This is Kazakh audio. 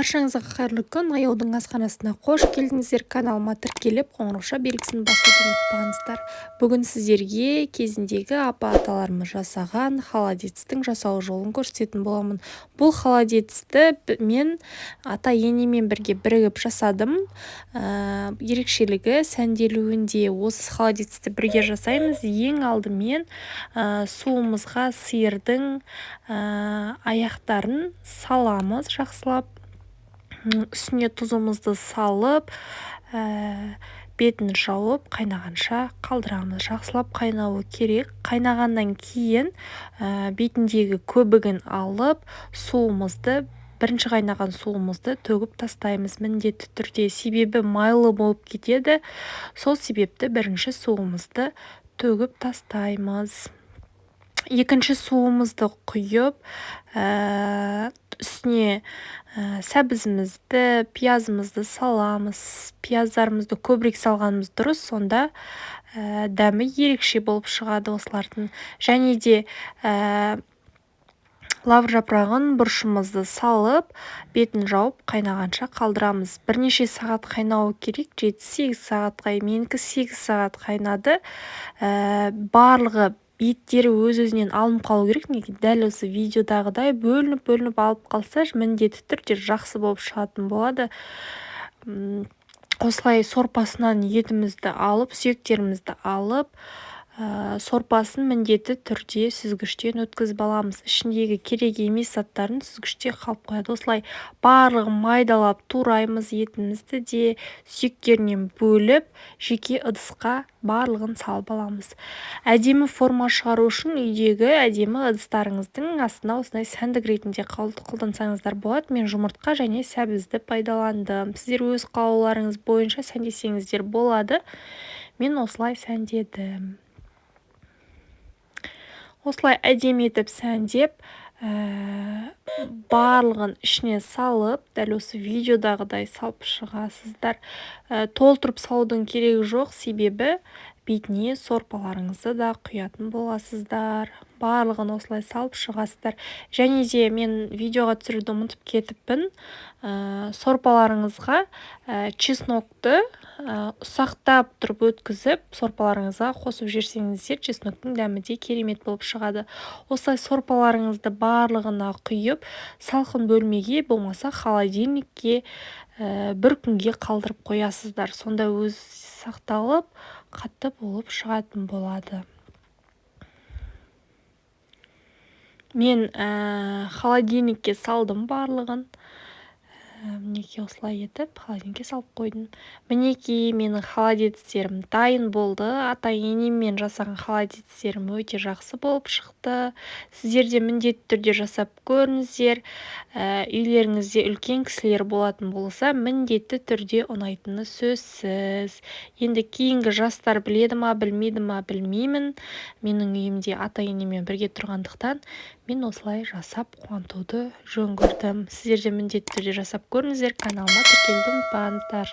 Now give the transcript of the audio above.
Баршаңызға қайырлы күн! Аяудың асханасына қош келдіңіздер! Каналыма тіркеліп, қоңыраушa белгісін басуды ұмытпаңыздар. Бүгін сіздерге кезіндегі апа-аталарымыз жасаған холодецтің жасалу жолын көрсететін боламын. Бұл холодецті мен ата-енемен бірге бірігіп жасадым. Ерекшелігі сәнделуінде. Осы холодецті бірге жасаймыз. Ең алдымен суымызға сиырдың аяқтарын саламыз жақсылап. Үстіне тұзымызды салып, бетін жауып, қайнағанша қалдырамыз. Жақсылап қайнауы керек. Қайнағаннан кейін бетіндегі көбігін алып, суымызды, бірінші қайнаған суымызды төгіп тастаймыз міндетті түрде, себебі майлы болып кетеді. Сол себепті бірінші суымызды төгіп тастаймыз. Екінші суымызды құйып, үстіне сәбізімізді, пиязымызды саламыз. Пияздарымызды көбірек салғанымыз дұрыс, сонда дәмі ерекше болып шығады осылардың. Және де лавр жапырағын, бұрышымызды салып, бетін жауып, қайнағанша қалдырамыз. Бірнеше сағат қайнауы керек, 7-8 сағатқа. Менікі 8 сағат қайнады. Барлығы еттері өз-өзінен алынып қалу керек. Неге дәл осы видеодағыдай бөлініп-бөлініп алып қалса, міндетті түрде жақсы болып шығатын болады. Осылай сорпасынан етімізді алып, сүйектерімізді алып, сорпасын міндетті түрде сүзгіштен өткізіп аламыз. Ішіндегі керек емес заттарын сүзгіште қалып қояды. Осылай барлығын майдалап тураймыз, етімізді де сүйектерінен бөліп, жеке ыдысқа барлығын салып аламыз. Әдемі форма шығару үшін үйдегі әдемі ыдыстарыңыздың астына осындай сәндік ретінде қолдансаңыздар болады. Мен жұмыртқа және сәбізді пайдаландым. Сіздер өз қалауларыңыз бойынша сәндесеңіздер болады. Мен осылай сәндедім. Осылай әдемі етіп сәндеп, барлығын ішіне салып, дәл осы видеодағыдай салып шығасыздар. Толтырып салудың керегі жоқ, себебі бетіне сорпаларыңызды да құятын боласыздар. Барлығын осылай салып шығасыздар. Және де мен видеоға түсіруді ұмытып кетіппін. Сорпаларыңызға чеснокты ұсақтап тұрып өткізіп, сорпаларыңызға қосып жіберсеңіздер, чесноктың дәмі де керемет болып шығады. Осылай сорпаларыңызды барлығына құйып, салқын бөлмеге, болмаса холодильникке бір күнге қалдырып қоясыздар. Сонда өз сақталып, қатты болып шығатын болады. Мен холодильникке салдым барлығын. Мінекей, осылай етіп холодильникке салып қойдым. Мінекей, менің холодецтерім дайын болды. Ата-енеммен жасаған холодецтерім өте жақсы болып шықты. Сіздер де міндетті түрде жасап көріңіздер. Үйлеріңізде үлкен кісілер болатын болса, міндетті түрде ұнайтыны сөзсіз. Енді кейінгі жастар біледі ма, білмейді ма, білмеймін. Менің үйімде ата-енеммен бірге тұрғандықтан, мен осылай жасап қуантуды жөн көрдім. Сіздер де міндетті түрде жасап көріңіздер. Каналыма тіркелуді ұмытпаңыздар.